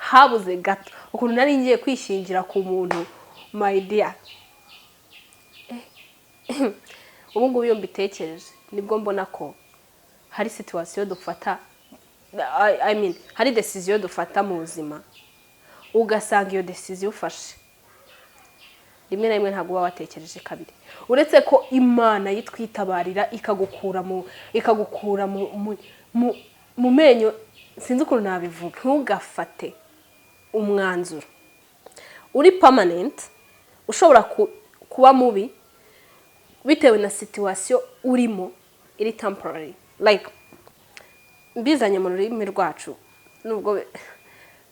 Habuze gato ukuntu nari ngiye kwishingira ku muntu, my dear. Ubu ngubu iyo mbitekereje nibwo mbona ko hari situation dufata, I mean, hari decision dufata mu buzima, ugasanga iyo decision ufashe rimwe na rimwe ntabwo uba watekereje kabiri, uretse ko Imana yitwitabarira ikagukura mu menyo. Sinzi ukuntu nabivuga. Ntugafate umwanzuro uri permanent ushobora kuba mubi bitewe na situation urimo iri temporary. Like, mbizanye mu rurimi rwacu, nubwo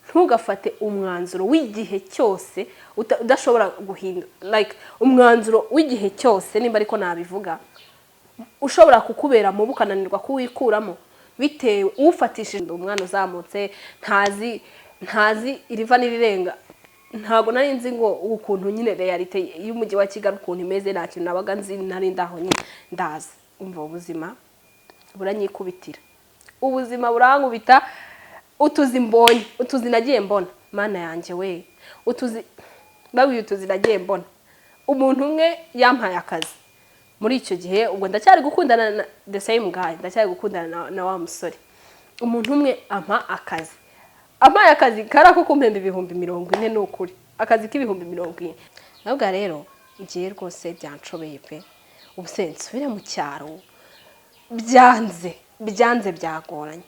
ntugafate umwanzuro w'igihe cyose udashobora guhindura, like, umwanzuro w'igihe cyose, nimba ariko nabivuga, ushobora kukubera mubi ukananirwa kuwikuramo bitewe ufatishije umwana uzamutse ntazi iriva n'irirenga. Ntabwo nari nzi ngo ukuntu nyine réalité y'umujyi wa Kigali ukuntu imeze. Nta kintu nabaga nzi, nari ndaho nyine ndaza. Umva, ubuzima buranyikubitira, ubuzima burankubita. Utuzi mbonye, utuzi nagiye mbona, Mana yanjye we, utuzi babwiye, utuzi nagiye mbona. Umuntu umwe yampaye akazi muri icyo gihe, ubwo ndacyari gukundana na the same guy, ndacyari gukundana na wa musore. Umuntu umwe ampa akazi, ampaye akazi kari ako kumpemba 40,000. Ni ukuri, akazi k'40,000. Nabwo rero ngiye rwose byanshobeye pe. Ubu se nsubire mu cyaro? Byanze, byanze, byagoranye.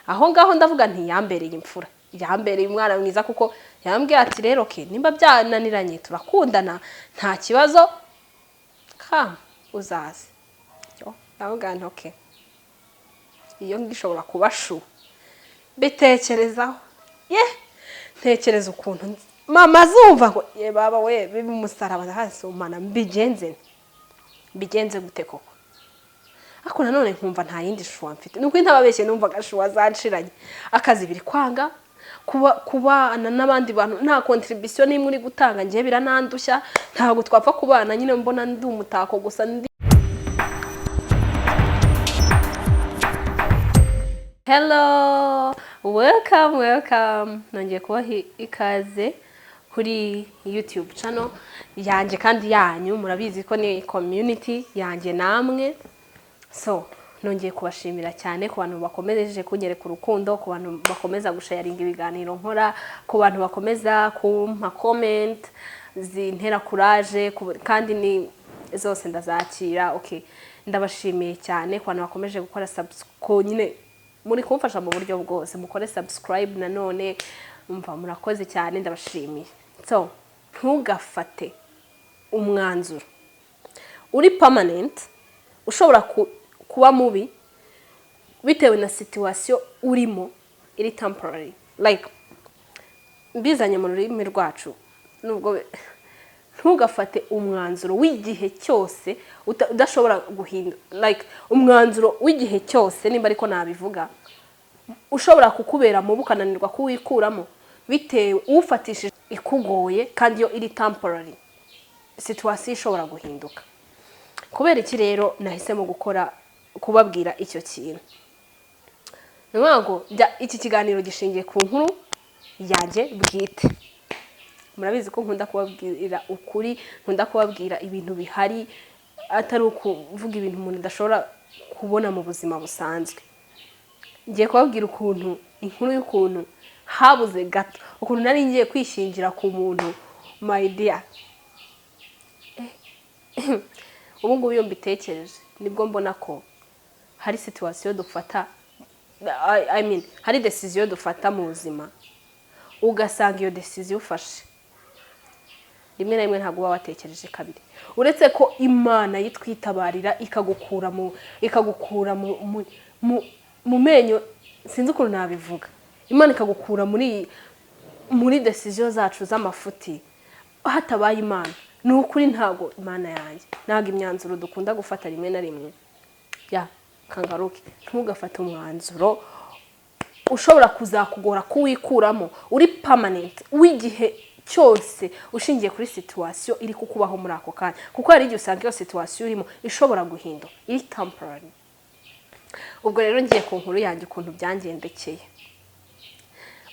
Aho ngaho ndavuga nti yambereye imfura, yambereye umwana mwiza, kuko yambwiye ati: "Rero ke nimba byananiranye turakundana, nta kibazo, ka uzaze." Yo, ndavuga nti: "Okay, iyo ngishobora kuba choix." Bitekerezaho ye, ntekereza ukuntu mama azumva ngo ye baba we, biba umusaraba hasumana. Mbigenze nte? Mbigenze gute koko? Ariko nanone nkumva nta yindi choix mfite. Ni ukuri ntababeshye, numvaga choix zanshiranye. Akazi biri kwanga, kuba kubana n'abandi bantu nta contribution n'imwe uri gutanga, ngewe biranandushya. Ntabwo twapfa kubana nyine mbona ndi umutako gusa ndi. Hello, welcome, welcome. Nongeye kubaha ikaze kuri YouTube channel yanjye kandi yanyu. Murabizi ko ni community yanjye namwe. So nongeye kubashimira cyane ku bantu bakomeje kunyereka urukundo, ku bantu bakomeza gusharinga ibiganiro nkora, ku bantu bakomeza kumpa comment zintera courage, kandi ni zose ndazakira. Okay, ndabashimiye cyane ku bantu bakomeje gukora subscribe nyine, muri kumfasha mu buryo bwose. Mukore subscribe nanone. Umva, murakoze cyane, ndabashimiye. So ntugafate umwanzuro uri permanent ushobora kuba mubi bitewe na situation urimo iri temporary. Like, mbizanye mu rurimi rwacu, nubwo ntugafate umwanzuro w'igihe cyose udashobora guhindura, like, umwanzuro w'igihe cyose, nimba ariko nabivuga, ushobora kukubera mubi ukananirwa kuwikuramo bitewe ufatishije ikugoye kandi iyo iri temporary, situation ishobora guhinduka. Kubera iki rero nahisemo gukora kubabwira icyo kintu? Ni ukuvuga ngo iki kiganiro gishingiye ku nkuru yanjye bwite. Murabizi ko nkunda kubabwira ukuri, nkunda kubabwira ibintu bihari, atari ukuvuga ibintu umuntu adashobora kubona mu buzima busanzwe. Ngiye kubabwira ukuntu inkuru y'ukuntu habuze gato ukuntu nari ngiye kwishingira ku muntu, my dear. Ubu ngubu iyo mbitekereje nibwo mbona ko hari situation dufata, I mean, hari decision dufata mu buzima, ugasanga iyo decision ufashe rimwe na rimwe ntabwo uba watekereje kabiri, uretse ko Imana yitwitabarira ikagukura mu menyo. Sinzi ukuntu nabivuga. Imana ikagukura muri decision zacu z'amafuti. Hatabaye Imana, ni ukuri ntabwo, Imana yanjye, ntabwo imyanzuro dukunda gufata rimwe na rimwe ya kangaruke. Ntugafate umwanzuro ushobora kuzakugora kuwikuramo, uri permanent, w'igihe cyose, ushingiye kuri situation iri kukubaho muri ako kanya, kuko hari igihe usanga iyo situation urimo ishobora guhinduka, iri temporary. Ubwo rero ngiye ku nkuru yanjye, ukuntu byangendekeye.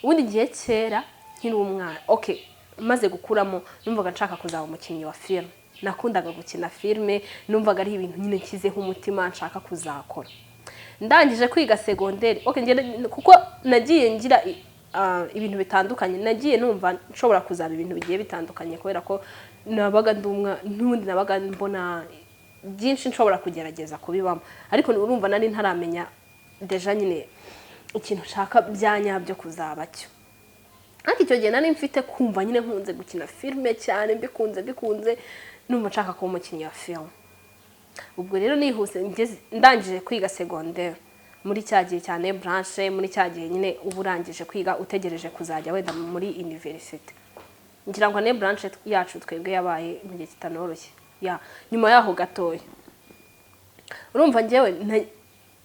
Ubundi igihe kera nkiri umwana, okay, maze gukuramo, numvaga nshaka kuzaba umukinnyi wa filime. Nakundaga gukina filime, numvaga ari ibintu nyine nshyizeho umutima nshaka kuzakora. Ndangije kwiga segonderi, okay, kuko nagiye ngira ibintu bitandukanye, nagiye numva nshobora kuzaba ibintu bigiye bitandukanye, kubera ko nabaga ndi n'ubundi nabaga mbona byinshi nshobora kugerageza kubibamo, ariko urumva nari ntaramenya déjà nyine ikintu nshaka bya nyabyo kuzaba cyo. Ariko icyo gihe nari mfite kumva nyine nkunze gukina filime cyane, mbikunze mbikunze, numva nshaka kuba umukinnyi wa filime. Ubwo rero nihuse, ndangije kwiga segonderi muri cya gihe cyane blanche, muri cya gihe nyine uba urangije kwiga utegereje kuzajya wenda muri université. Ngira ngo année blanche yacu twebwe yabaye mu gihe kitanoroshye. Ya nyuma yaho gatoya, urumva njyewe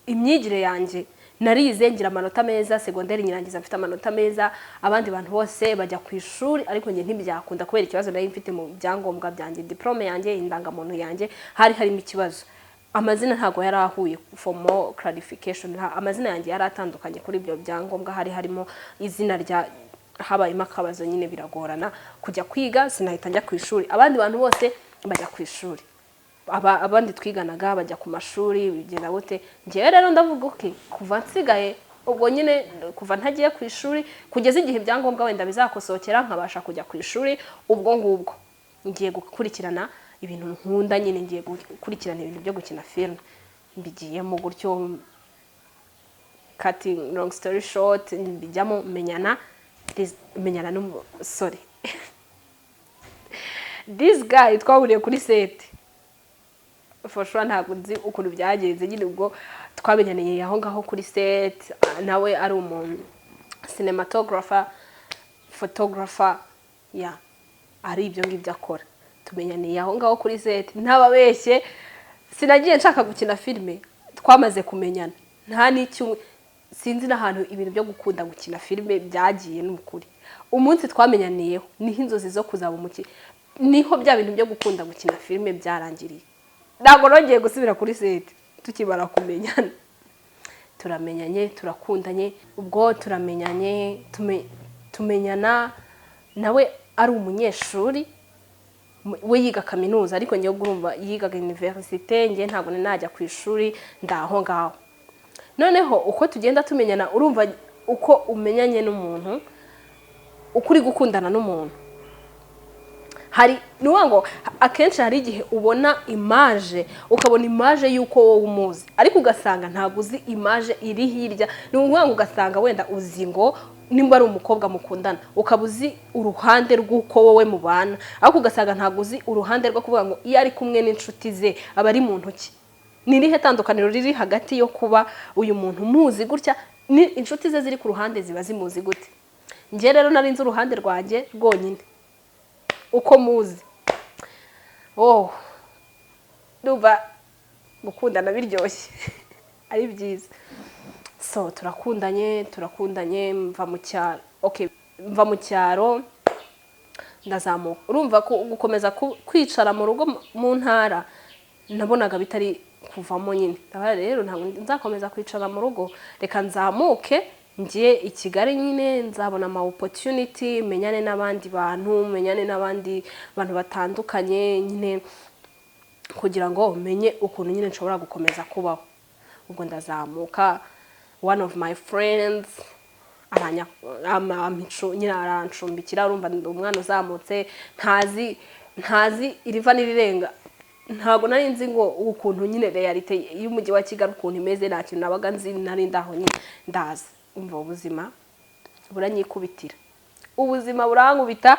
imyigire yanjye narize ngira amanota meza, segonderi nyirangiza mfite amanota meza. Abandi bantu bose bajya ku ishuri, ariko njye ntibyakunda kubera ikibazo nari mfite mu byangombwa byanjye, diplôme yanjye, indangamuntu yanjye, hari harimo ikibazo. Amazina ntabwo yari ahuye. For more clarification, amazina yanjye yari atandukanye kuri ibyo byangombwa, hari harimo izina rya, habayemo akabazo nyine, biragorana kujya kwiga, sinahita njya ku ishuri. Abandi bantu bose bajya ku ishuri, abandi twiganaga bajya ku mashuri, bigenda gute. Njyewe rero ndavuga, okay, kuva nsigaye ubwo nyine, kuva ntagiye ku ishuri, kugeza igihe ibyangombwa wenda bizakosokera nkabasha kujya ku ishuri, ubwo ngubwo ngiye gukurikirana ibintu nkunda nyine, ngiye gukurikirana ibintu byo gukina filime. Mbigiyemo gutyo. Cutting long story short, mbijyamo, menyana n'umusore. This guy twahuriye kuri set. For sure ntabwo nzi ukuntu byagenze nyine, ubwo twamenyaniye aho ngaho kuri set, nawe ari umuntu cinematographer, photographer, ya ari ibyo ngibyo akora. Tumenyaniye aho ngaho kuri set. Ntababeshye, sinagiye nshaka gukina filime. Twamaze kumenyana nta n'icyo, sinzi n'ahantu ibintu byo gukunda gukina filime byagiye. Ni ukuri, umunsi twamenyaniyeho niho inzozi zo kuzaba umukinnyi, niho bya bintu byo gukunda gukina filime byarangiriye. Ntabwo nongeye gusubira kuri set. Tukimara kumenyana, turamenyanye, turakundanye. Ubwo turamenyanye, tumenyana nawe ari umunyeshuri, we yiga kaminuza, ariko njyewe ubwo urumva yigaga université, njye ntabwo nari najya ku ishuri, ndaho ngaho. Noneho uko tugenda tumenyana, urumva uko umenyanye n'umuntu, uko uri gukundana n'umuntu, hari, ni ukuvuga ngo akenshi hari igihe ubona image, ukabona image y'uko wowe umuzi, ariko ugasanga ntabwo uzi image iri hirya. Ni ukuvuga ngo ugasanga wenda uzi ngo nimba ari umukobwa mukundana, ukaba uzi uruhande rw'uko wowe mubana, ariko ugasanga ntabwo uzi uruhande rwo kuvuga ngo iyo ari kumwe n'inshuti ze aba ari mu ntoki. Ni irihe tandukaniro riri hagati yo kuba uyu muntu umuzi gutya, ni inshuti ze ziri ku ruhande ziba zimuzi gute? Njye rero nari nzi uruhande rwanjye rwonyine uko muzi. Oh, ndumva gukundana biryoshye, ari byiza. So turakundanye, turakundanye, mva mu cyaro, okay, mva mu cyaro ndazamuka. Urumva ko gukomeza kwicara mu rugo mu ntara nabonaga bitari kuvamo nyine. Ndavuga rero ntabwo nzakomeza kwicara mu rugo, reka nzamuke ngiye i Kigali nyine, nzabona ama opportunity, menyane n'abandi bantu, menyane n'abandi bantu batandukanye nyine, kugira ngo menye ukuntu nyine nshobora gukomeza kubaho. Ubwo ndazamuka, one of my friends nyine arancumbikira. Urumva ndi umwana uzamutse, ntazi iriva n'irirenga, ntabwo nari nzi ngo ukuntu nyine réalité y'umujyi wa Kigali ukuntu imeze, nta kintu nabaga nzi, nari ndaho nyine ndaza. Umva, ubuzima buranyikubitira, ubuzima burankubita.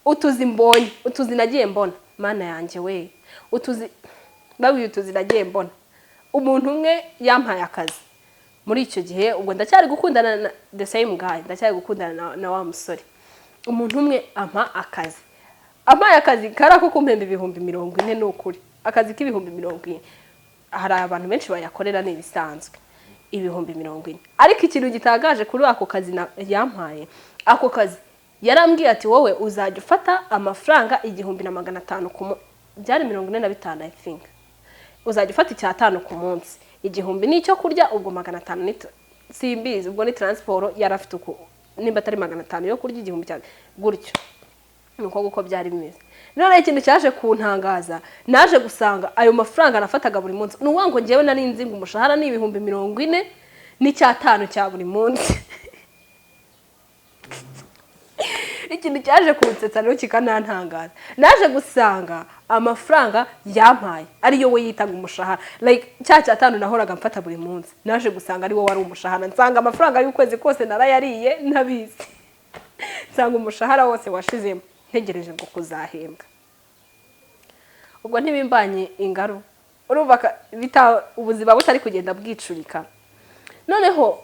Utuzi mbonye, utuzi nagiye mbona, Mana yanjye we, utuzi babwiye, utuzi nagiye mbona. Umuntu umwe yampaye akazi muri icyo gihe, ubwo ndacyari gukundana na the same guy, ndacyari gukundana na wa musore. Umuntu umwe ampa akazi, ampaye akazi kari ako kumpemba 40,000. Ni ukuri, akazi k'40,000 hari abantu benshi bayakorera, ni ibisanzwe, 40,000. Ariko ikintu gitangaje kuri ako kazi yampaye, ako kazi yarambwiye ati: "Wowe uzajya ufata amafaranga 1500 ku byari 45, I think, uzajya ufata 500 ku munsi, 1000 ni icyo kurya, ubwo 500 ni simbizi, ubwo ni transport." Yari afite uku Nimba atari 500 yo kurya, 1000 cyane gutyo. Ni uko byari bimeze. Noneho ikintu cyaje kuntangaza, naje gusanga ayo mafaranga nafataga buri munsi, ni ukuvuga ngo ngewe nari nzi ngo umushahara ni 45,000 cya buri munsi. Ikintu cyaje kunsetsa rero kikanantangaza, naje gusanga amafaranga yampaye ariyo we yitaga umushahara, like cya cyatanu nahoraga mfata buri munsi, naje gusanga ari wo wari umushahara. Nsanga amafaranga y'ukwezi kose narayariye ntabizi, nsanga umushahara wose washizemo ntegereje ngo kuzahembwa. Ubwo ntibimbanye ingaru, urumva ubuzima butari kugenda bwicurika. Noneho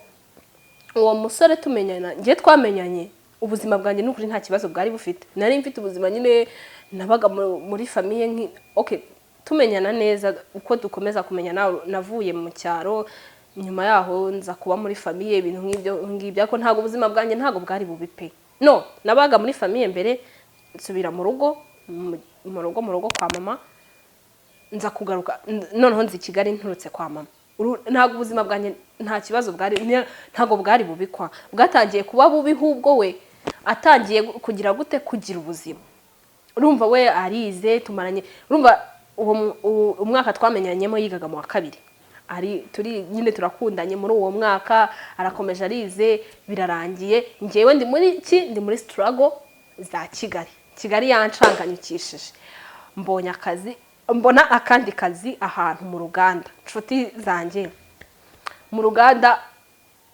uwo musore tumenyana, njye twamenyanye, ubuzima bwanjye n'ukuri nta kibazo bwari bufite. Nari mfite ubuzima nyine, nabaga muri famille okay, tumenyana neza, uko dukomeza kumenyana, navuye mu cyaro, nyuma yaho nza kuba muri famille, ibintu nk'ibyo ngibyo, ariko ntabwo ubuzima bwanjye ntabwo bwari bubi pe. No nabaga muri famille mbere, nsubira mu rugo, mu rugo kwa mama, nza kugaruka noneho nzi Kigali nturutse kwa mama. Ntabwo ubuzima bwanjye nta kibazo bwari, ntabwo bwari bubikwa. Bwatangiye kuba bubi ahubwo we atangiye kugira gute, kugira ubuzima. Urumva we arize, tumaranye, urumva uwo umwaka twamenyanyemo yigaga mu wa kabiri, ari turi nyine turakundanye muri uwo mwaka, arakomeje arize, birarangiye. Njyewe ndi muri ki, ndi muri struggle za Kigali. Kigali yancanganyikishije. Mbonye akazi, mbona akandi kazi ahantu mu ruganda. Inshuti zanjye, mu ruganda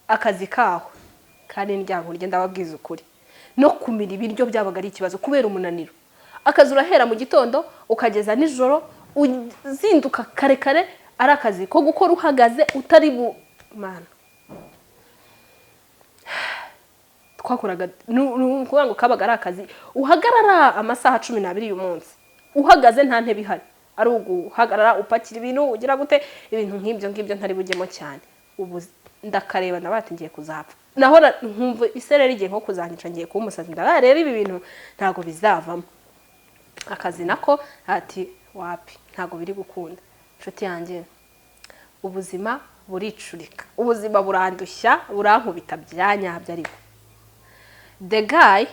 akazi kaho kandi ndyankurye, ndababwiza ukuri, no kumira ibiryo byabaga ari ikibazo kubera umunaniro. Akazi urahera mu gitondo ukageza nijoro, uzinduka kare kare, ari akazi ko gukora uhagaze utari bu mana. Twakoraga, ni ukuvuga ngo kabaga ari akazi uhagarara amasaha 12 y'umunsi uhagaze, nta ntebe ihari, ari uguhagarara upakira ibintu, ugira gute, ibintu nk'ibyo ngibyo ntari bujyemo cyane. Ubu ndakareba ndabati ngiye kuzapfa, nahora nkumva isereri igiye nko kuzanyica, ngiye kuba umusazi. Ndabaye rero ibi bintu ntabwo bizavamo. Akazi nako ati wapi, ntabwo biri gukunda. Inshuti yanjye, ubuzima buricurika, ubuzima burandushya, burankubita bya nyabyo. Ariko the guy,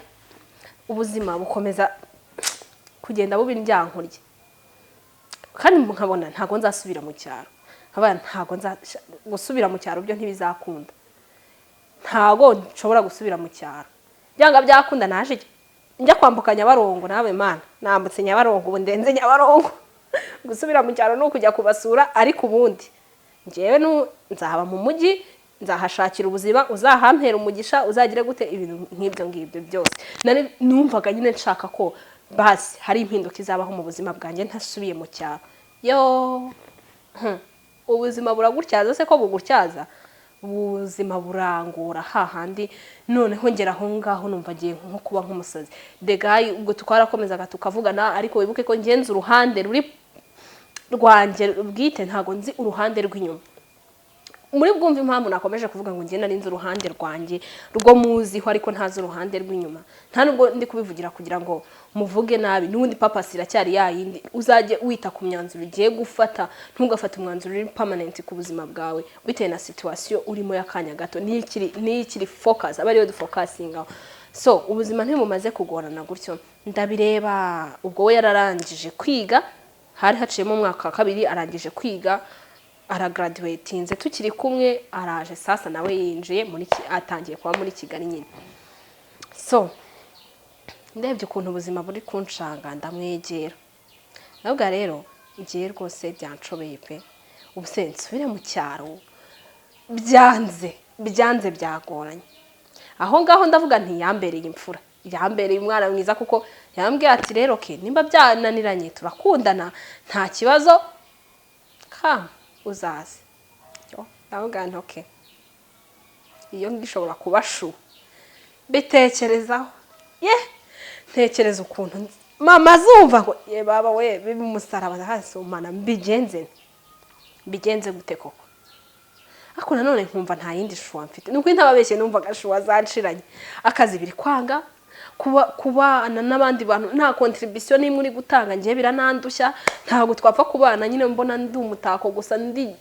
ubuzima bukomeza kugenda buba indyankurye, kandi nkabona ntabwo nzasubira mu cyaro, nkabona ntabwo nza gusubira mu cyaro, byo ntibizakunda, ntabwo nshobora gusubira mu cyaro byanga byakunda. Naje njya kwambuka Nyabarongo, nawe mana, nambutse Nyabarongo, ubu ndenze Nyabarongo. Gusubira mu cyaro ni ukujya kubasura, ariko ubundi njyewe nzaba mu mujyi, nzahashakira ubuzima, uzahampera umugisha, uzagire gute, ibintu nk'ibyo ngibyo byose. Nari numvaga nyine nshaka ko basi hari impinduka izabaho mu buzima bwanjye ntasubiye mu cyaro. Yo, ubuzima buragutyaza se ko bugutyaza, ubuzima burangora hahandi. Noneho ngera aho ngaho numva agiye nko kuba nk'umusazi. The guy ubwo twarakomezaga tukavugana, ariko wibuke ko ngenza uruhande ruri rwanjye bwite, ntabwo nzi uruhande rw'inyuma. Muri bwumve impamvu nakomeje kuvuga ngo njye nari nzi uruhande rwanjye rwo muziho, ariko ntazi uruhande rw'inyuma. Nta nubwo ndi kubivugira kugira ngo muvuge nabi, n'ubundi purpose iracyari ya yindi: uzajye wita ku myanzuro ugiye gufata, ntugafate umwanzuro uri permanent ku buzima bwawe bitewe na situation urimo y'akanya gato. Niyo ikiri focus, aba ariyo dufocusingaho. So ubuzima ntibumaze kugorana gutyo, ndabireba. Ubwo we yararangije kwiga, hari haciyemo umwaka wa kabiri, arangije kwiga, aragraduatinze tukiri kumwe. Araje sasa nawe yinjiye muri atangiye kuba muri Kigali nyine. So ndebye ukuntu ubuzima buri kunshanga, ndamwegera, nabwo rero ngiye rwose byanshobeye pe. Ubu se nsubire mu cyaro? Byanze, byanze, byagoranye. Aho ngaho ndavuga nti yambereye imfura, yambereye umwana mwiza, kuko yambwiye ati rero ke nimba byananiranye turakundana, nta kibazo, ka uzaze. Yo, ndavuga nti okay, iyo ngiyo ishobora kuba shu bitekerezaho ye, ntekereza ukuntu mama azumva ngo ye baba we, biba umusaraba hasi, mbigenze nte? Mbigenze gute koko? Ariko nanone nkumva nta yindi choix mfite. Ni ukuri ntababeshye, numvaga choix zanshiranye. Akazi biri kwanga, kuba kubana n'abandi bantu nta contribution n'imwe uri gutanga, ngewe biranandushya. Ntabwo twapfa kubana nyine mbona ndi umutako gusa, ndi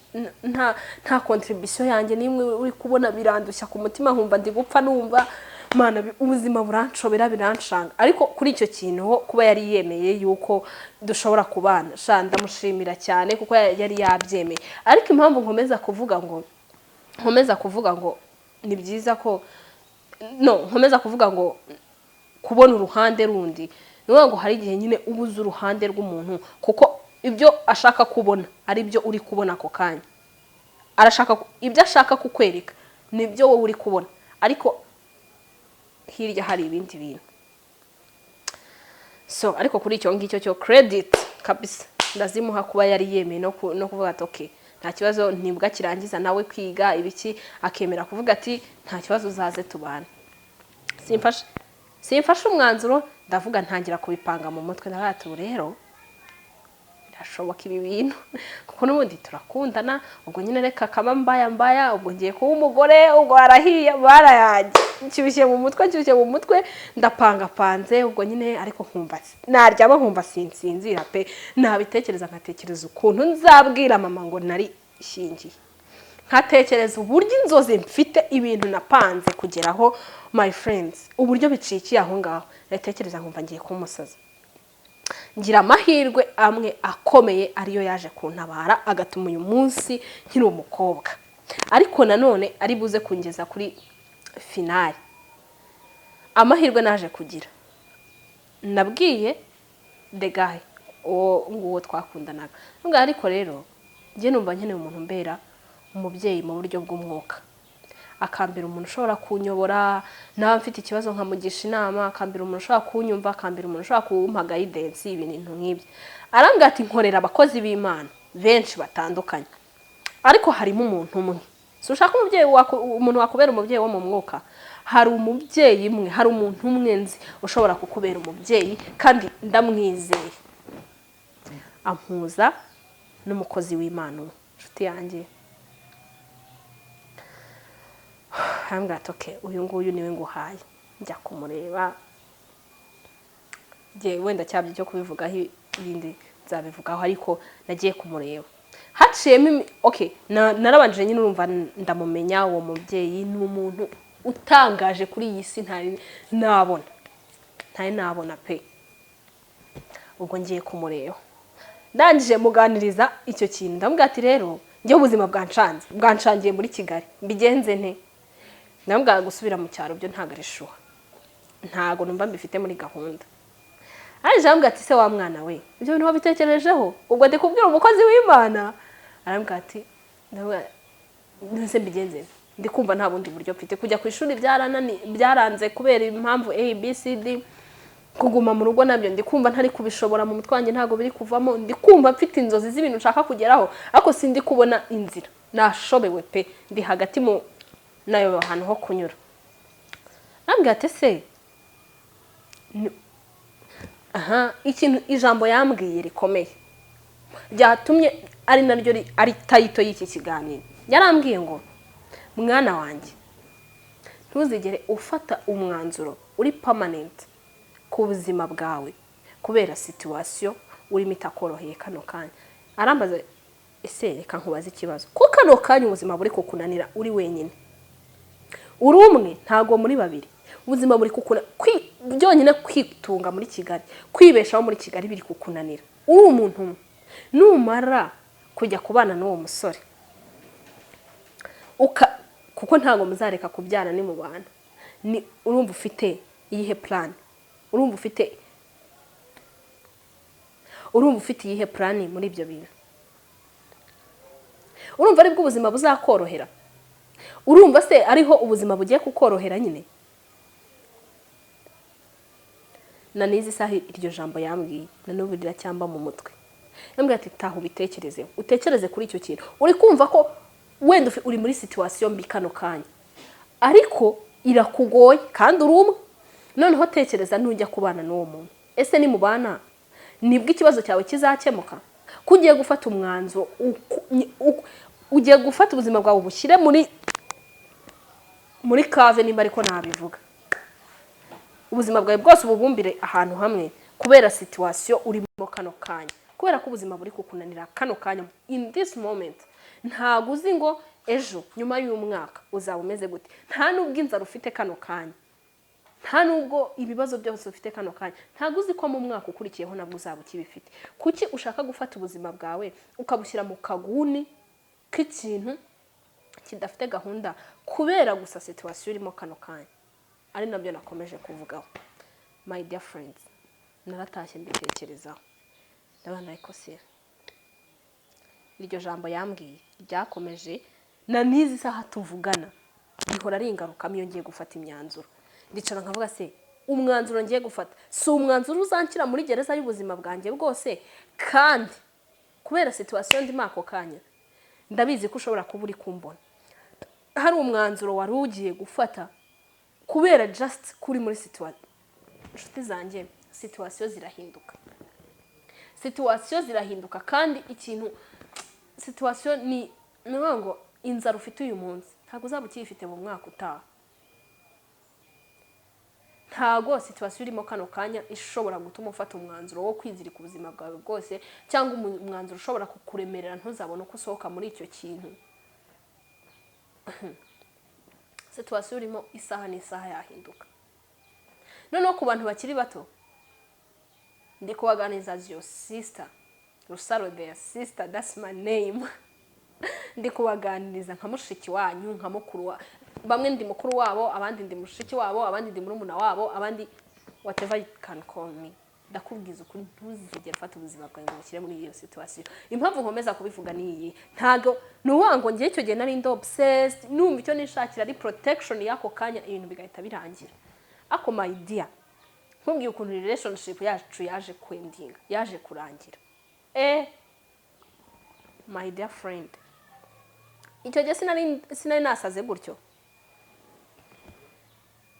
nta contribution yanjye n'imwe uri kubona. Birandushya ku mutima, nkumva ndi gupfa, numva Mana, ubuzima buranshobera, biranshanga. Ariko kuri icyo kintu ho, kuba yari yemeye yuko dushobora kubana, sha, ndamushimira cyane kuko yari yabyemeye. Ariko impamvu nkomeza kuvuga ngo ni byiza ko, no nkomeza kuvuga ngo kubona uruhande rundi, ni ukuvuga ngo hari igihe nyine uba uzi uruhande rw'umuntu, kuko ibyo ashaka kubona ari byo uri kubona ako kanya. Arashaka ibyo ashaka kukwereka nibyo wowe uri kubona, ariko hirya hari ibindi bintu. So, ariko kuri icyo ngicyo cyo, credit kabisa ndazimuha kuba yari yemeye no kuvuga ati: "Okay, nta kibazo." Nibwo akirangiza nawe kwiga ibiki, akemera kuvuga ati: "Nta kibazo, uzaze tubane." Simfashe umwanzuro, ndavuga, ntangira kubipanga mu mutwe. Ndavuga ati: "Ubu rero birashoboka ibi bintu, kuko n'ubundi turakundana." Ubwo nyine reka kaba mbaya mbaya, ubwo ngiye kuba umugore, ubwo harahiye barayanjye. Nshyushye mu mutwe, nshyushye mu mutwe, ndapangapanze. Ubwo nyine ariko nkumva naryama nkumva sinsinzira pe. Nabitekereza, nkatekereza ukuntu nzabwira mama ngo nari shyingiye, nkatekereza uburyo inzozi mfite, ibintu napanze kugeraho, my friends, uburyo bicikiye aho ngaho. Natekereza nkumva ngiye kuba umusazi. Ngira amahirwe amwe akomeye, ariyo yaje kuntabara, agatuma uyu munsi nkiri umukobwa, ariko nanone ari buze kungeza kuri finale. Amahirwe naje kugira, nabwiye the guy, uwo nguwo twakundanaga. Nubwo ariko rero njye numva nkeneye umuntu umbera umubyeyi mu buryo bw'umwuka, akambera umuntu ushobora kunyobora, nawe mfite ikibazo nkamugisha inama, akambera umuntu ushobora kunyumva, akambera umuntu ushobora kumpa guidance, ibintu nk'ibyo. Arambwira ati: "Nkorera abakozi b'Imana benshi batandukanye, ariko harimo umuntu umwe. Si ushaka umubyeyi umuntu wakubera umubyeyi wo mu mwuka? Hari umubyeyi umwe, hari umuntu umwe nzi ushobora kukubera umubyeyi, kandi ndamwizeye." Ampuza n'umukozi w'Imana umwe, inshuti yanjye. Arambwira ati: "Okay, uyu nguyu niwe nguhaye." Njya kumureba. Njye wenda cyabyo cyo kubivugaho, ibindi nzabivugaho, ariko nagiye kumureba haciyemo okay, narabanjije nyine, urumva, ndamumenya. Uwo mubyeyi ni umuntu utangaje kuri iyi si ntari nabona, ntari nabona pe. Ubwo ngiye kumureba, ndangije muganiriza icyo kintu. Ndamubwira ati: "Rero njyewe ubuzima bwanshanze, bwanshangiye muri Kigali, mbigenze nte?" Ndamubwira: "Gusubira mu cyaro byo ntabwo ari sure, ntabwo numva mbifite muri gahunda." Arangije arambwira ati: "Se wa mwana we, ibyo bintu wabitekerejeho?" Ubwo ndi kubwira umukozi w'Imana. Arambwira ati, ndamubwira: "None mbigenze nte? Ndi kumva nta bundi buryo mfite. Kujya ku ishuri byaranze kubera impamvu A B C D. Kuguma mu rugo nabyo ndi kumva ntari kubishobora, mu mutwe wanjye ntabwo biri kuvamo. Ndi kumva mfite inzozi z'ibintu nshaka kugeraho, ariko sindi kubona inzira, nashobewe pe, ndi hagati mu nayo ahantu ho kunyura." Arambwira ati: "Se aha." Ikintu, ijambo yambwiye rikomeye ryatumye ari naryo ari title y'iki kiganiro, yarambwiye ngo: "Mwana wanjye, ntuzigere ufata umwanzuro uri permanent ku buzima bwawe kubera situation urimo itakoroheye kano kanya." Arambaza: "Ese reka nkubaze ikibazo, ko kano kanya ubuzima buri kukunanira uri wenyine, uri umwe, ntago muri babiri, ubuzima buri byonyine kwitunga muri Kigali, kwibeshaho muri Kigali biri kukunanira uri umuntu umwe, numara kujya kubana n'uwo musore, kuko ntabwo muzareka kubyara ni mu bana, ni urumva ufite iyihe plan? Urumva ufite iyihe plan muri ibyo bintu? Urumva aribwo ubuzima buzakorohera? Urumva se ariho ubuzima bugiye kukorohera nyine?" Na n'izi saha iryo jambo yambwiye na n'ubu riracyamba mu mutwe. Yambwiye ati: "Taha ubitekerezeho, utekereze kuri icyo kintu. Uri kumva ko wenda uri muri situation mbi kano kanya, ariko irakugoye kandi uri umwe. Noneho tekereza nujya kubana n'uwo muntu. Ese nimubana nibwo ikibazo cyawe kizakemuka? Ko ugiye gufata umwanzuro, ugiye gufata ubuzima bwawe ubushyire muri cave, nimba ariko nabivuga, ubuzima bwawe bwose ububumbire ahantu hamwe kubera situation urimo kano kanya, kubera ko ubuzima buri kukunanira kano kanya, in this moment. Ntabwo uzi ngo ejo nyuma y'umwaka uzaba umeze gute. Nta n'ubwo inzara ufite kano kanya." Nta nubwo ibibazo byose ufite kano kanya, ntabwo uzi ko mu mwaka ukurikiyeho nabwo uzaba ukibifite. Kuki ushaka gufata ubuzima bwawe ukabushyira mu kaguni k'ikintu kidafite gahunda kubera gusa situation urimo kano kanya? Ari nabyo nakomeje kuvugaho, my dear friends. Naratashye mbitekerezaho, ndabona ariko se iryo jambo yambwiye ryakomeje na n'izi saha tuvugana rihora ringarukamo. Iyo ngiye gufata imyanzuro, ndicara nkavuga: "Se umwanzuro ngiye gufata si umwanzuro uzanshyira muri gereza y'ubuzima bwanjye bwose?" Kandi kubera situation ndimo ako kanya, ndabizi ko ushobora kuba uri kumbona hari umwanzuro wari ugiye gufata kubera just kuri muri situation. Inshuti zanjye, situation zirahinduka, situation zirahinduka. Kandi ikintu situation ni ukuvuga ngo inzara ufite uyu munsi ntabwo uzaba ukiyifite mu mwaka utaha. Ntago situation urimo kano kanya ishobora gutuma ufata umwanzuro wo kwizirika ubuzima bwawe bwose, cyangwa umwanzuro ushobora kukuremerera ntuzabone uko usohoka muri icyo kintu. Situation urimo isaha n'isaha yahinduka. Noneho ku bantu bakiri bato, ndi kubaganiriza as your sister Rusaro, their sister, that's my name. Ndi kubaganiriza nka mushiki wanyu, nka mukuru wa bamwe. Ndi mukuru wabo, abandi ndi mushiki wabo, abandi ndi murumuna wabo, abandi whatever you can call me. Ndakubwiza ukuri, ntuzigere ufata ubuzima bwawe ngo ubushyire muri iyo situation. Impamvu nkomeza kubivuga ni iyi: ntago ni ukuvuga ngo ngewe icyo gihe nari ndi obsessed, numva icyo nishakira ari protection y'ako kanya, ibintu bigahita birangira. Ako my dear, nkubwiye ukuntu relationship yacu yaje kwendinga, yaje kurangira, my dear friend, icyo gihe sinari nasaze gutyo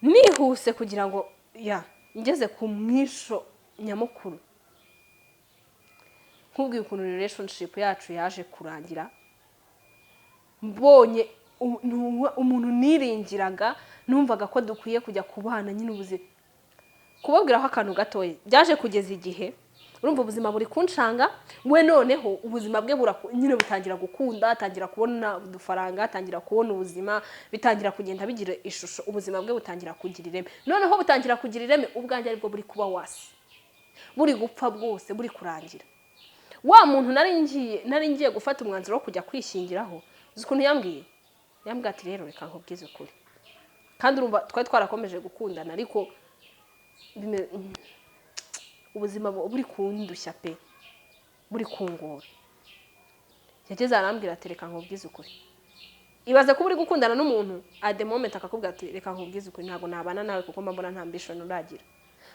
nihuse kugira ngo ya ngeze ku mwisho nyamukuru. Nkubwiye ukuntu relationship yacu yaje kurangira, mbonye umuntu niringiraga, numvaga ko dukwiye kujya kubana nyine ubuzima. Kubabwiraho akantu gatoya, byaje kugeza igihe urumva ubuzima buri kunshanga. We noneho ubuzima bwe nyine butangira gukunda, atangira kubona udufaranga, atangira kubona ubuzima bitangira kugenda bigira ishusho, ubuzima bwe butangira kugira ireme. Noneho butangira kugira ireme, ubwanjye aribwo buri kuba wasi, buri gupfa bwose, buri kurangira. Wa muntu nari ngiye gufata umwanzuro wo kujya kwishyingiraho, uzi ukuntu yambwiye? Yambwiye ati: "Rero reka nkubwize ukuri." Kandi urumva twari twarakomeje gukundana, ariko ubuzima buri kundushya pe, buri kungora. Yageze arambwira ati: "Reka nkubwize ukuri." Ibaze kuba uri gukundana n'umuntu, at the moment akakubwira ati: "Reka nkubwize ukuri, ntabwo nabana nawe kuko mba mbona nta ambition uragira,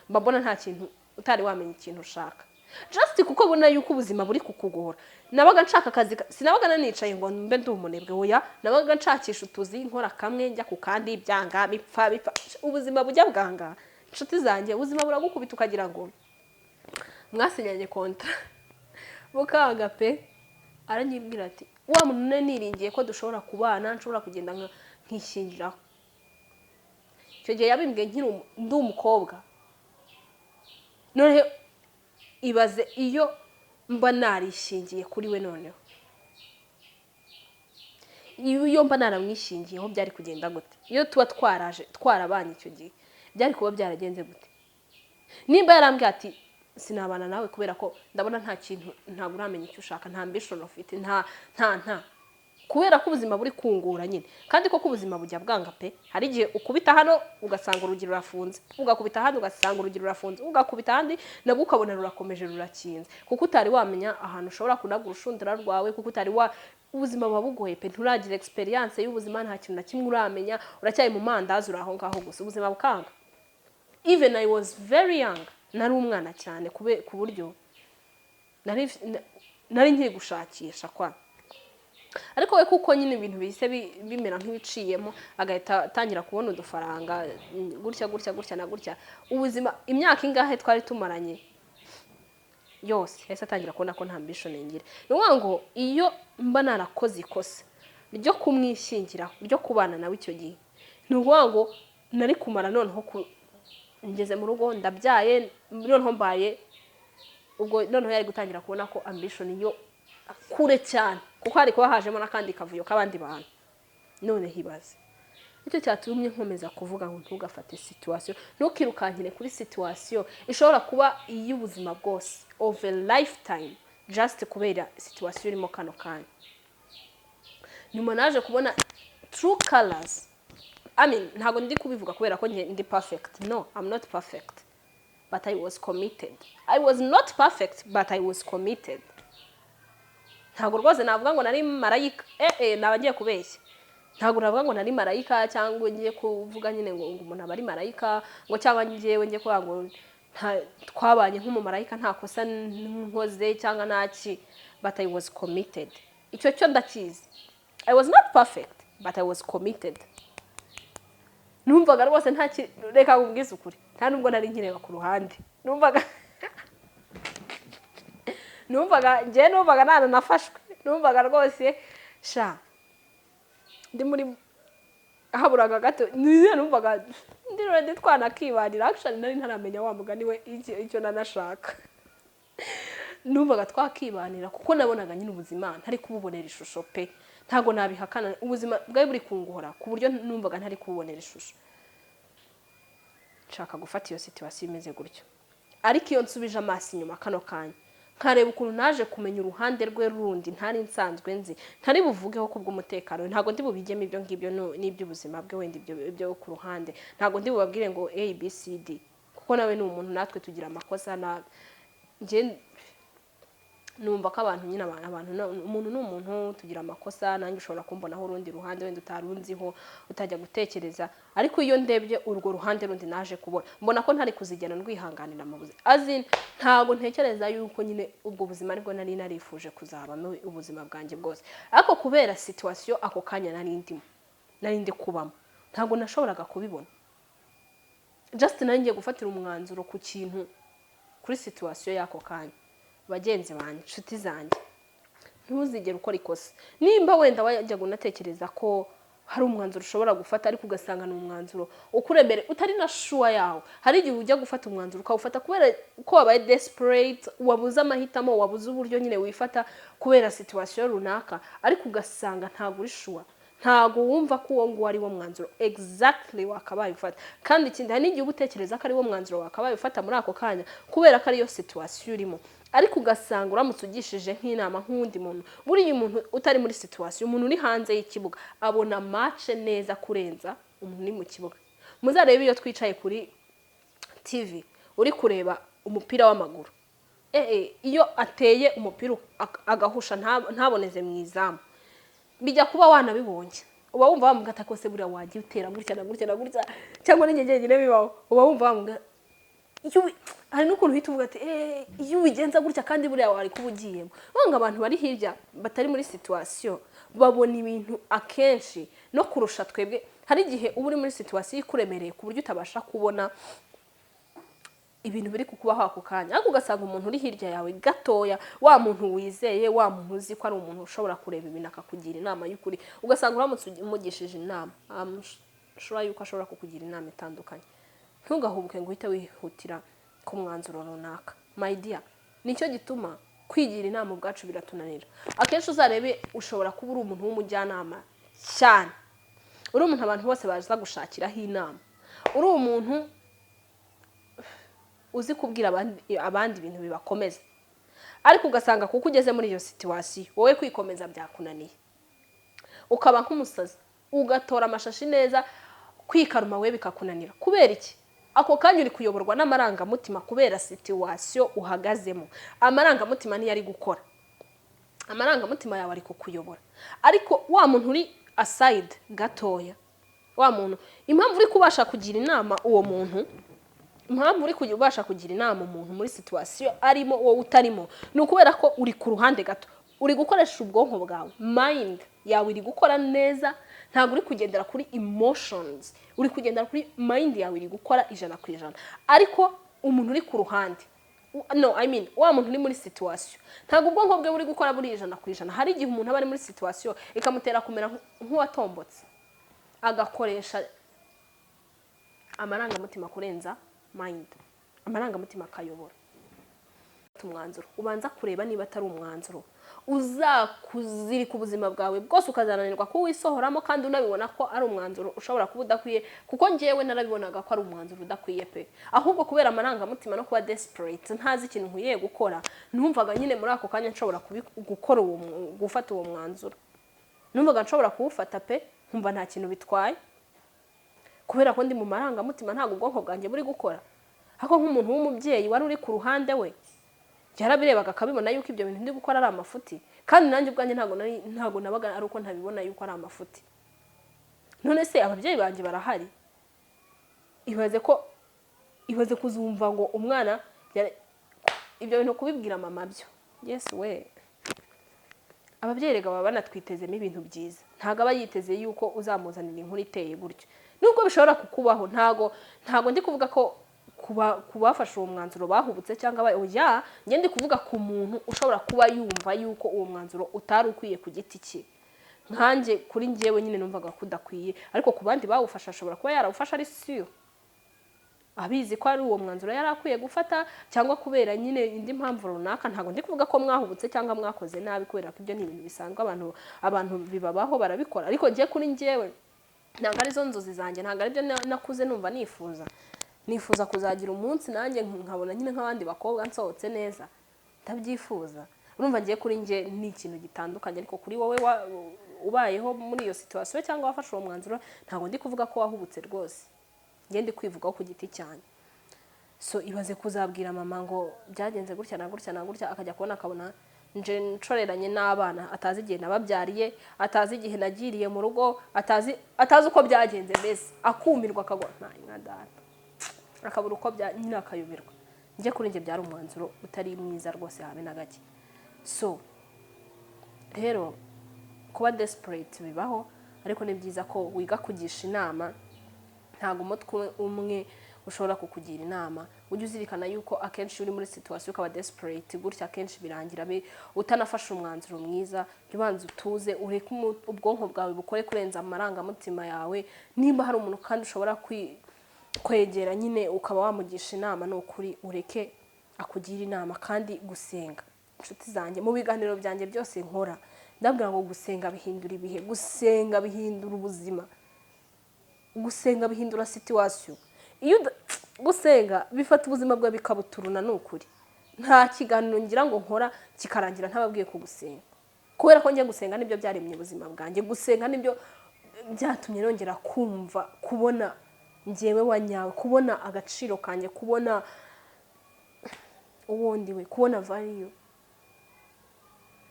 mba mbona nta kintu utari wamenya ikintu ushaka." Just kuko abona yuko ubuzima buri kukugora. Nabaga nshaka akazi, sinabaga nanicaye ngo mbe ndi umunebwe, oya. Nabaga nshakisha utuzi, nkora kamwe njya ku kandi, byanga, bipfa bipfa. Ubuzima bujya bwanga, inshuti zanjye. Ubuzima buragukubita ukagira ngo mwasinyanye contrat, bukanga pe. Aranyibwira ati: "Wa muntu nari niringiye ko dushobora kubana, nshobora kugenda nkishyingiraho." Icyo gihe yabimbwiye nkiri ndi umukobwa. Noneho ibaze iyo mba narishingiye kuri we, noneho iyo mba naramwishingiyeho, byari kugenda gute? Iyo tuba twaraje twarabanye icyo gihe, byari kuba byaragenze gute? Nimba yarambwiye ati: "Sinabana nawe kubera ko ndabona nta kintu, ntabwo uramenya icyo ushaka, nta ambition ufite, nta kubera ko ubuzima buri kungura nyine." Kandi koko ubuzima bujya bwanga pe. Hari igihe ukubita hano ugasanga urugi rurafunze, ugakubita ahandi ugasanga urugi rurafunze, ugakubita ahandi nabwo ukabona rurakomeje rurakinze, kuko utari wamenya ahantu ushobora kunaga urushundura rwawe, kuko utari wa ubuzima buba bugoye pe. Nturagira experience y'ubuzima, nta kintu na kimwe uramenya, uracyari mu mandazi, uri aho ngaho gusa, ubuzima bukanga. Even I was very young, nari umwana cyane ku buryo nari nkiri gushakisha kwa. Ariko we kuko nyine ibintu bihise bimera nk'ibiciyemo, agahita atangira kubona udufaranga, gutya gutya gutya na gutya. Ubuzima, imyaka ingahe twari tumaranye yose, yahise atangira kubona ko nta ambition ngira. Ni ukuvuga ngo iyo mba narakoze ikosa ryo kumwishyingiraho, ryo kubana nawe icyo gihe, ni ukuvuga ngo nari kumara noneho ngeze mu rugo, ndabyaye, noneho mbaye ubwo, noneho yari gutangira kubona ko ambition yo kure cyane, kuko hari kuba hajemo n'akandi kavuyo k'abandi bantu. Noneho ibaze Nicyo cyatumye nkomeza kuvuga ngo ntugafate situation, ntukirukankire kuri situation ishobora kuba iy'ubuzima bwose, of a lifetime, just kubera situation urimo kano kanya. Nyuma naje kubona true colors. I mean, ntabwo ndi kubivuga kubera ko njye ndi perfect. No, I'm not perfect, but I was committed. I was not perfect, but I was committed. Ntabwo rwose navuga ngo nari marayika, naba ngiye kubeshya. Ntabwo navuga ngo nari marayika, cyangwa ngiye kuvuga nyine ngo umuntu aba ari marayika, ngo cyangwa ngewe ngiye kuvuga ngo twabanye nk'umumarayika, nta kosa nkoze cyangwa ntaki, but I was committed. Icyo cyo ndakizi. I was not perfect, but I was committed. Numvaga rwose nta reka nkubwize ukuri, nta nubwo nari nkireba ku ruhande. Numvaga njyewe, numvaga ntananafashwe. Numvaga rwose sha ndi muri haburaga gato niyo numvaga ndi ready twanakibanira. Actually, nari ntaramenya wa mugani we icyo nanashaka. Numvaga twakibanira kuko nabonaga nyine ubuzima ntari kububonera ishusho pe. Ntabwo nabihakana, ubuzima bwari buri kungora ku buryo numvaga ntari kububonera ishusho. Nshaka gufata iyo situation imeze gutyo. Ariko iyo nsubije amaso inyuma kano kanya, nkareba ukuntu naje kumenya uruhande rwe rundi ntari nsanzwe nzi, ntari buvugeho kubw'umutekano, ntabwo ndi bubijyemo ibyo ngibyo n'iby'ubuzima bwe wenda, ibyo byo ku ruhande ntabwo ndi bubabwire ngo A B C D, kuko nawe ni umuntu, natwe tugira amakosa. Na njye numva ko abantu nyine, abantu umuntu ni umuntu, tugira amakosa. Nanjye ushobora kumbonaho urundi ruhande wenda utarunziho, utajya gutekereza. Ariko iyo ndebye urwo ruhande rundi naje kubona, mbona ko ntari kuzigera ndwihanganira mu buzima. As in, ntabwo ntekereza yuko nyine ubwo buzima aribwo nari narifuje kuzabamo ubuzima bwanjye bwose. Ariko kubera situation ako kanya nari ndimo, nari ndi kubamo, ntabwo nashoboraga kubibona. Just nari ngiye gufatira umwanzuro ku kintu, kuri situation y'ako kanya. Bagenzi banjye, inshuti zanjye, ntuzigere ukora ikosa nimba wenda wajyaga unatekereza ko hari umwanzuro ushobora gufata, ariko ugasanga ni umwanzuro ukuremere, utari na sure yawo. Hari igihe ujya gufata umwanzuro ukawufata kubera ko wabaye desperate, wabuze amahitamo, wabuze uburyo nyine wifata kubera situation runaka, ariko ugasanga ntabwo uri sure, ntabwo wumva ko uwo nguwo ari wo mwanzuro exactly wakabaye ufata. Kandi ikindi, hari n'igihe uba utekereza ko ari wo mwanzuro wakabaye ufata muri ako kanya kubera ko ariyo situation urimo, ariko ugasanga uramutse ugishije nk'inama nk'uwundi muntu, buriya umuntu utari muri situation, umuntu uri hanze y'ikibuga, abona match neza kurenza umuntu uri mu kibuga. Muzarebe iyo twicaye kuri TV uri kureba umupira w'amaguru, iyo ateye umupira agahusha, ntaboneze mu izamu, bijya kuba wanabibonye, uba wumva wamuga ati kose buriya wagiye utera gutya na gutya na gutya, cyangwa n'injye njyenyine bibaho. Uba wumva wamuga hari n'ukuntu uhita uvuga ati iyo ubigenza gutya kandi buriya wari kuba ugiyemo. Ngo abantu bari hirya batari muri situation babona ibintu akenshi no kurusha twebwe. Hari igihe uba uri muri situation ikuremereye ku buryo utabasha kubona ibintu biri kukubaho ako kanya, ariko ugasanga umuntu uri hirya yawe gatoya, wa muntu wizeye, wa muntu uzi ko ari umuntu ushobora kureba ibintu akakugira inama y'ukuri, ugasanga uramutse umugishije inama, sure yuko ashobora kukugira inama itandukanye. Ntugahubuke ngo uhite wihutira ku mwanzuro runaka, my dear. Nicyo gituma kwigira inama ubwacu biratunanira akenshi. Uzarebe, ushobora kuba uri umuntu w'umujyanama cyane, uri umuntu abantu bose baza gushakiraho inama, uri umuntu uzi kubwira abandi ibintu bibakomeza, ariko ugasanga kuko ugeze muri iyo situation, wowe kwikomeza byakunaniye, ukaba nk'umusazi, ugatora amashashi neza, kwikaruma we bikakunanira. Kubera iki? Ako kanya uri kuyoborwa n'amarangamutima kubera situation uhagazemo. Amarangamutima niyo ari gukora, amarangamutima yawe ari kukuyobora. Ariko wa muntu uri aside gatoya, wa muntu, impamvu uri kubasha kugira inama uwo muntu, impamvu uri kubasha kugira inama umuntu muri situation arimo wowe utarimo, ni ukubera ko uri ku ruhande gato, uri gukoresha ubwonko bwawe, mind yawe iri gukora neza. Ntabwo uri kugendera kuri emotions, uri kugendera kuri mind yawe, iri gukora 100%. Ariko umuntu uri ku ruhande, no, I mean, wa muntu uri muri situation, ntabwo ubwonko bwe buri gukora buri 100%. Hari igihe umuntu aba ari muri situation ikamutera kumera nk'uwatombotse, agakoresha amarangamutima kurenza mind, amarangamutima akayobora. Umwanzuro ubanza kureba niba atari umwanzuro uzakuzirika ubuzima bwawe bwose, ukazananirwa kuwisohoramo, kandi unabibona ko ari umwanzuro ushobora kuba udakwiye, kuko njyewe narabibonaga ko ari umwanzuro udakwiye pe. Ahubwo kubera amarangamutima no kuba desperate, ntazi ikintu nkwiye gukora, numvaga nyine muri ako kanya nshobora gukora uwo gufata uwo mwanzuro. Numvaga nshobora kuwufata pe, nkumva nta kintu bitwaye, kubera ko ndi mu marangamutima, ntabwo ubwonko bwanjye buri gukora. Ariko nk'umuntu w'umubyeyi wari uri ku ruhande, we yarabirebaga akabibona yuko ibyo bintu ndi gukora ari amafuti. Kandi nanjye ubwanjye ntabwo nabaga ari uko ntabibona yuko ari amafuti. None se ababyeyi banjye barahari? Ibaze kuzumva ngo umwana ibyo bintu kubibwira mama byo, Yesu we! Ababyeyi rega baba banatwitezemo ibintu byiza. Ntabwo aba yiteze yuko uzamuzanira inkuru iteye gutyo, nubwo bishobora kukubaho. Ntago ndi kuvuga ko kubafashe uwo mwanzuro bahubutse cyangwa oya, njye ndi kuvuga ku muntu ushobora kuba yumva yuko uwo mwanzuro utari ukwiye ku giti cye. Nkanjye, kuri njyewe nyine numvaga ko udakwiye, ariko ku bandi bawufashe, ashobora kuba yarawufashe ari siyo abizi ko ari uwo mwanzuro yari akwiye gufata, cyangwa kubera nyine indi mpamvu runaka. Ntabwo ndi kuvuga ko mwahubutse cyangwa mwakoze nabi, kubera ko ibyo ni ibintu bisanzwe, abantu bibabaho, barabikora. Ariko njye, kuri njyewe, ntabwo arizo nzozi zanjye, ntabwo aribyo nakuze numva nifuza. Nifuza kuzagira umunsi nanjye nkabona nyine nk'abandi bakobwa nsohotse neza, ndabyifuza. Urumva, ngiye kuri njye ni ikintu gitandukanye, ariko kuri wowe ubayeho muri iyo situation cyangwa wafashe uwo mwanzuro, ntabwo ndi kuvuga ko wahubutse rwose. Njye ndi kwivugaho ku giti cyanjye. So ibaze kuzabwira mama ngo byagenze gutya na gutya na gutya, akajya kubona akabona nje nshoreranye n'abana atazi igihe nababyariye, atazi igihe nagiriye mu rugo, atazi uko byagenze, mbese akumirwa, akagwa nta nka data, akabura uko bya nyine, akayoberwa. Njye, kuri njye byari umwanzuro utari mwiza rwose, habe na gake. So rero kuba desperate bibaho, ariko ni byiza ko wiga kugisha inama. Ntabwo umutwe umwe ushobora kukugira inama. Ujye uzirikana yuko akenshi iyo uri muri situation ukaba desperate gutya, akenshi birangira utanafashe umwanzuro mwiza. Jya ubanza utuze, ureke ubwonko bwawe bukore kurenza amarangamutima yawe. Nimba hari umuntu kandi ushobora kwegera nyine ukaba wamugisha inama, ni ukuri ureke akugira inama. Kandi gusenga, inshuti zanjye, mu biganiro byanjye byose nkora ndabwira ngo gusenga bihindura ibihe, gusenga bihindura ubuzima, gusenga bihindura situation. Iyo gusenga bifata ubuzima bwawe bikabuturuna. Ni ukuri, nta kiganiro ngira ngo nkora kikarangira ntababwiye ku gusenga, kubera ko njye gusenga nibyo byaremye ubuzima bwanjye. Gusenga nibyo byatumye nongera kumva kubona njyewe wa nyawe, kubona agaciro kanjye, kubona uwo ndi we, kubona value.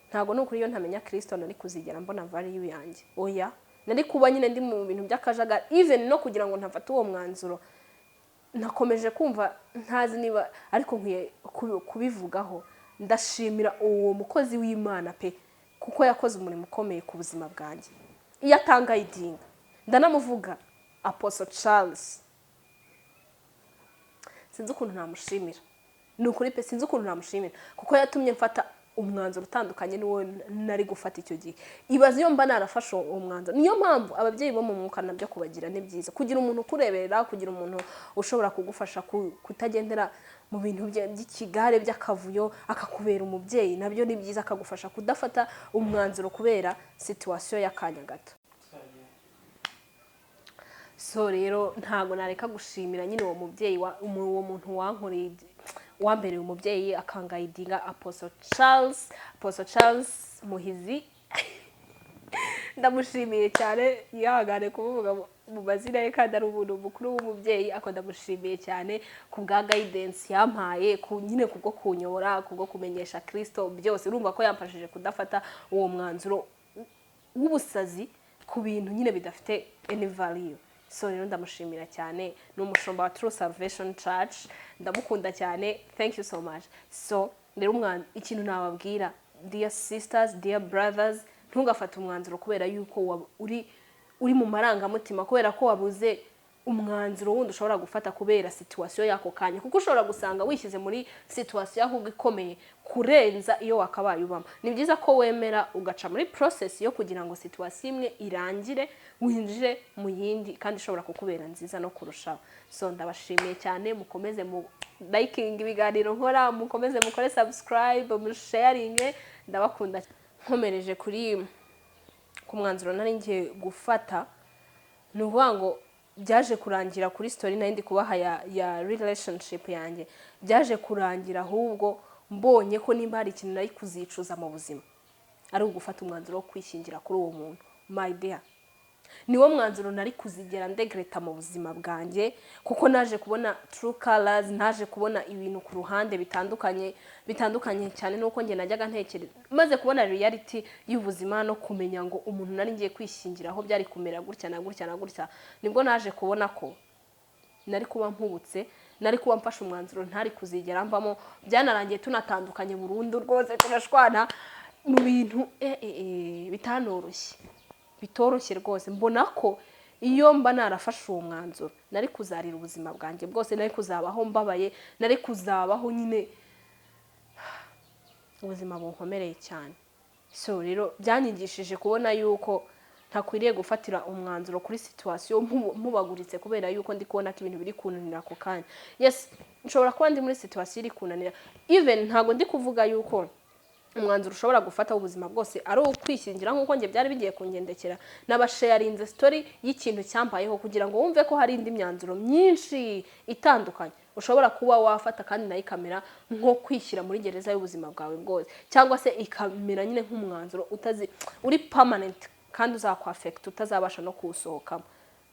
Ntabwo ni ukuri, iyo ntamenya Kirisito nari kuzigera mbona value yanjye, oya. Nari kuba nyine ndi mu bintu by'akajagari. Even no kugira ngo ntafate uwo mwanzuro, nakomeje kumva ntazi niba ariko nkwiye kubivugaho. Ndashimira uwo mukozi w'Imana pe, kuko yakoze umurimo ukomeye ku buzima bwanjye. Iyo atanga idinga, ndanamuvuga, Apostle Charles, sinzi ukuntu namushimira. Ni ukuri pe, sinzi ukuntu namushimira, kuko yatumye mfata umwanzuro utandukanye n'uwo nari gufata icyo gihe. Ibaze iyo mba narafashe uwo mwanzuro. Niyo mpamvu ababyeyi bo mu mwuka nabyo kubagira ni byiza, kugira umuntu ukureberera, kugira umuntu ushobora kugufasha kutagendera mu bintu by'ikigare, by'akavuyo, akakubera umubyeyi, nabyo ni byiza, akagufasha kudafata umwanzuro kubera situation y'akanya gato. So rero ntabwo nareka gushimira nyine uwo mubyeyi, uwo muntu wankoreye wambereye umubyeyi, akanguidinga, Apostle Charles, Apostle Charles Muhizi. Ndamushimiye cyane. Yihangane kumuvuga mu mazina ye kandi ari umuntu mukuru w'umubyeyi, ariko ndamushimiye cyane ku bwa guidance yampaye, ku nyine kubwo kunyobora, kubwo kumenyesha Kristo byose. Urumva ko yamfashije kudafata uwo mwanzuro w'ubusazi ku bintu nyine bidafite any value. So rero ndamushimira cyane, ni umushumba wa True Salvation Church, ndamukunda cyane. Thank you so much. So rero ikintu nababwira, dear sisters, dear brothers, ntugafate umwanzuro kubera yuko uri mu marangamutima, kubera ko wabuze. Umwanzuro wundi ushobora gufata kubera situation y'ako kanya, kuko ushobora gusanga wishyize muri situation ahubwo ikomeye kurenza iyo wakabaye ubamo. Ni byiza ko wemera ugaca muri process yo kugira ngo situation imwe irangire, winjire mu yindi kandi ishobora kukubera nziza no kurushaho. So ndabashimiye cyane. Mukomeze mu liking ibiganiro nkora, mukomeze mukore subscribe, musharinge. Ndabakunda. Nkomereje ku mwanzuro nari ngiye gufata, ni ukuvuga ngo byaje kurangira kuri story nari ndi kubaha ya relationship yanjye. Byaje kurangira ahubwo mbonye ko nimba hari ikintu nari kuzicuza mu buzima, ari ugufata umwanzuro wo kwishyingira kuri uwo muntu. My dear, niwo mwanzuro nari kuzigera ndegreta mu buzima bwanjye, kuko naje kubona true colors, naje kubona ibintu ku ruhande bitandukanye, bitandukanye cyane nuko njye najyaga ntekereza. Maze kubona reality y'ubuzima no kumenya ngo umuntu nari ngiye kwishyingiraho byari kumera gutya na gutya na gutya, nibwo naje kubona ko nari kuba mpubutse, nari kuba mfashe umwanzuro ntari kuzigera mvamo. Byanarangiye tunatandukanye burundu rwose, turashwana mu bintu bitanoroshye, bitoroshye rwose. Mbona ko iyo mba narafashe uwo mwanzuro, nari kuzarira ubuzima bwanjye bwose, nari kuzabaho mbabaye, nari kuzabaho nyine ubuzima bunkomereye cyane. So rero byanyigishije kubona yuko ntakwiriye gufatira umwanzuro kuri situation mpubaguritse kubera yuko ndi kubona ko ibintu biri kunanira ako kanya. Yes, nshobora kuba ndi muri situation iri kunanira. Even ntabwo ndi kuvuga yuko umwanzuro ushobora gufata w'ubuzima bwose ari ukwishyingira nk'uko njye byari bigiye kungendekera. Nabasharinze story y'ikintu cyambayeho kugira ngo wumve ko hari indi myanzuro myinshi itandukanye ushobora kuba wafata, kandi nayo ikamera nko kwishyira muri gereza y'ubuzima bwawe bwose, cyangwa se ikamera nyine nk'umwanzuro utazi uri permanent kandi uzakwaffecta, utazabasha no kuwusohokamo.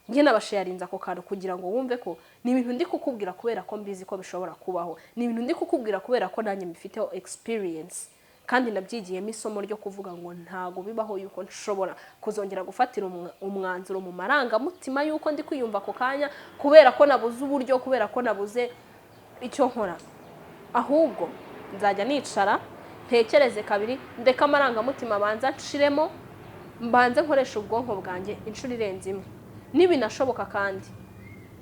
Njye nabasharinze ako kantu kugira ngo wumve ko ni ibintu ndi kukubwira kubera ko mbizi ko bishobora kubaho, ni ibintu ndi kukubwira kubera ko nanjye mbifiteho experience kandi nabyigiyemo isomo ryo kuvuga ngo ntago bibaho yuko nshobora kuzongera gufatira umwanzuro mu marangamutima yuko ndi kwiyumva ako kanya, kubera ko nabuze uburyo, kubera ko nabuze icyo nkora. Ahubwo nzajya nicara ntekereze kabiri, ndeke amarangamutima abanza nshiremo, mbanze nkoresha ubwonko bwanjye inshuro irenze imwe. Nibinashoboka kandi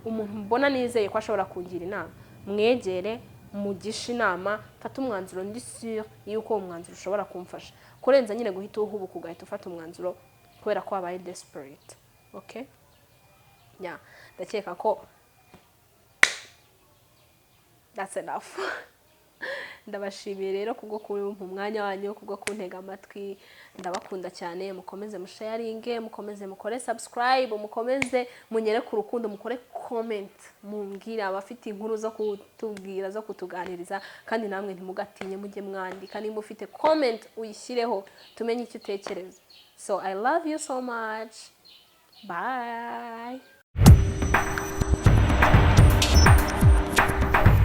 umuntu mbona nizeye ko ashobora kungira inama, mwegere, mugishe inama, mfate umwanzuro ndi sure yuko uwo mwanzuro ushobora kumfasha, kurenza nyine guhita uhubuka ugahita ufata umwanzuro kubera ko wabaye desperate. Okay, yeah, ndakeka ko that's enough. Ndabashimiye rero kubwo kumpa umwanya wanyu, kubwo kuntega amatwi. Ndabakunda cyane. Mukomeze musharinge, mukomeze mukore subscribe, mukomeze munyereke urukundo, mukore comment, mumbwire abafite inkuru zo kutubwira, zo kutuganiriza. Kandi namwe ntimugatinye, mujye mwandika. Nimba ufite comment, uyishyireho tumenye icyo utekereza. So I love you so much. Bye.